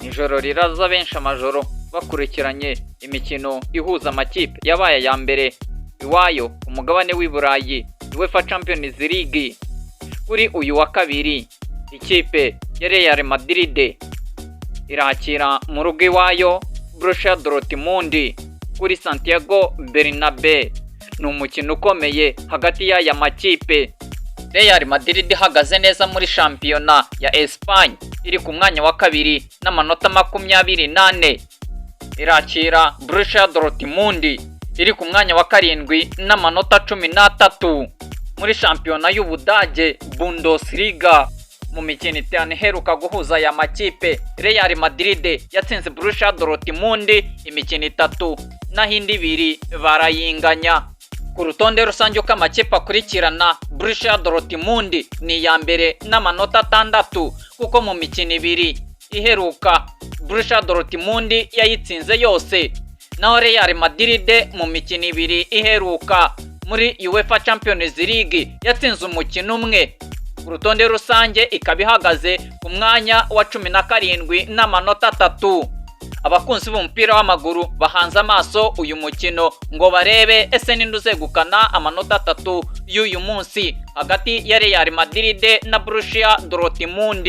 Ijoro riraza benshi amajoro bakurikiranye imikino ihuza amakipe yabaye aya mbere iwayo ku mugabane w'i Burayi, UEFA Champions League. Kuri uyu wa kabiri, ikipe ya Real Madrid irakira mu rugo iwayo Borussia Dortmund kuri Santiago Bernabeu. Ni umukino ukomeye hagati y'aya makipe. Real Madrid ihagaze neza muri shampiyona ya Espagne, iri ku mwanya wa kabiri n'amanota 24. Irakira Borussia Dortmund iri ku mwanya wa karindwi n'amanota 13 muri shampiyona y'Ubudage, Bundesliga. Mu mikino 5 iheruka guhuza aya makipe, Real Madrid yatsinze Borussia Dortmund imikino itatu, naho indi ibiri barayinganya. Ku rutonde rusange uko amakipe akurikirana, Borussia Dortmund ni iya mbere n'amanota 6, kuko mu mikino 2 iheruka Borussia Dortmund yayitsinze yose. Naho Real Madrid mu mikino 2 iheruka muri UEFA Champions League yatsinze umukino umwe. Ku rutonde rusange ikaba ihagaze ku mwanya wa 17 n'amanota 3. Abakunzi b'umupira w'amaguru bahanze amaso uyu mukino ngo barebe ese ninde uzegukana amanota 3 y'uyu munsi hagati ya Real Madrid na Borussia Dortmund.